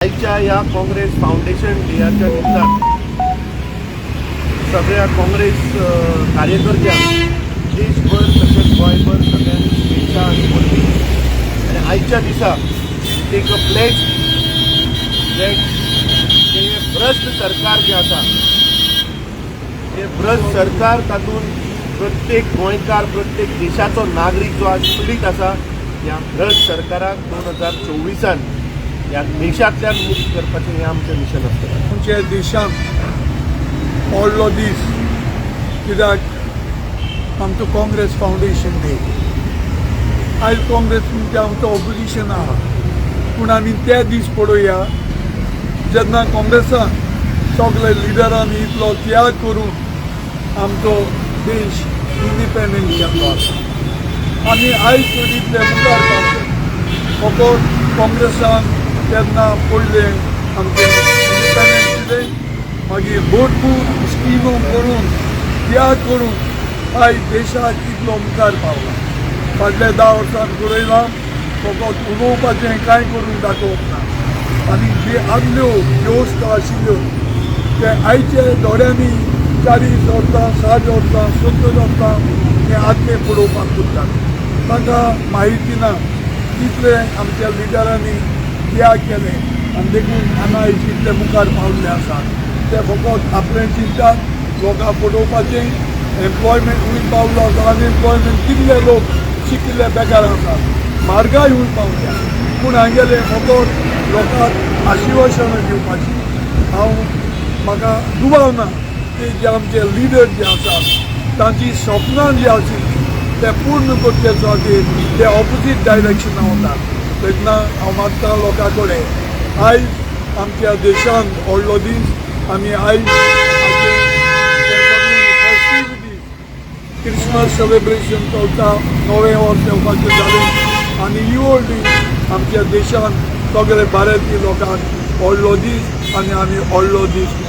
आयच्या ह्या काँग्रेस फावंडेशन डेयाच्या निमतान सगळ्या काँग्रेस कार्यकर्त्यांक देशभर तशेंच गोंयभर सगळ्यांक शुभेच्छा आनी परबीं. आनी आयच्या दिसा एक अ प्लेज that जे भ्रश्ट सरकार जें आसा, हे भ्रश्ट सरकार, तातूंत प्रत्येक गोंयकार, प्रत्येक देशाचो नागरीक जो आज पिडीत आसा, ह्या भ्रश्ट सरकाराक 2024 ह्या देशांतल्यान मुक्त करपाचें हें आमचें मिशन आसतलें. आमच्या देशांत व्हडलो दीस, कित्याक आमचो काँग्रेस फावंडेशन डे. आयज काँग्रेस म्हणजे आमचो ऑपोजिशन आहा, पूण आमी ते दीस पळोवया जेन्ना काँग्रेसान सगळे लिडरांनी इतलो त्याग करून आमचो देश इंडिपेंडंट केल्लो आसा आनी आयज तर इतले मुखार पावले. फकत काँग्रेसान तेन्ना पडलें आमचें इंडिपेंडंट दिलें, मागीर भरपूर स्किमो करून, त्याग करून आयज देशाक इतलो मुखार पावला. फाटल्या 10 वर्सां पळयलां, फकत उलोवपाचें, कांय करून दाखोवप ना आनी जी आदल्यो वेवस्था आशिल्ल्यो ते आयचे दोळ्यांनी 40 वर्सां, 60 वर्सां, 70 वर्सां हे आदले पळोवपाक सोदतात. तांकां म्हायती ना कितले आमच्या लिडरांनी त्याग केले आनी देखून आमी आयज इतले मुखार पावल्ले आसात. ते फकत आपलें चिंतात, लोकांक फटोवपाचें. एम्प्लॉयमेंट खूंय पावलो आसा? अनएम्प्लॉयमेंट, कितले लोक शिकिल्ले बेकार आसात. म्हारगाय खूंय पावल्या? पूण हांगेले फकत लोकांक आशिवासनां दिवपाची. हांव म्हाका दुबाव ना की जे आमचे लिडर जे आसात, तांची सपनां जी आशिल्लीं ते पूर्ण करचे खातीर ते ऑपोजीट डायरेक्शनान वतात. तेन्ना हांव मागता लोकां कडेन, आयज आमच्या देशांत व्हडलो दीस. आमी आयज फेस्टिविटीज, क्रिसमस सेलिब्रेशन चलता, नवें वर्स येवपाचें जालें आनी ही दीस आमच्या देशांत सगळे भारतीय लोकांक व्हडलो दीस आनी आमी व्हडलो दीस मनयता.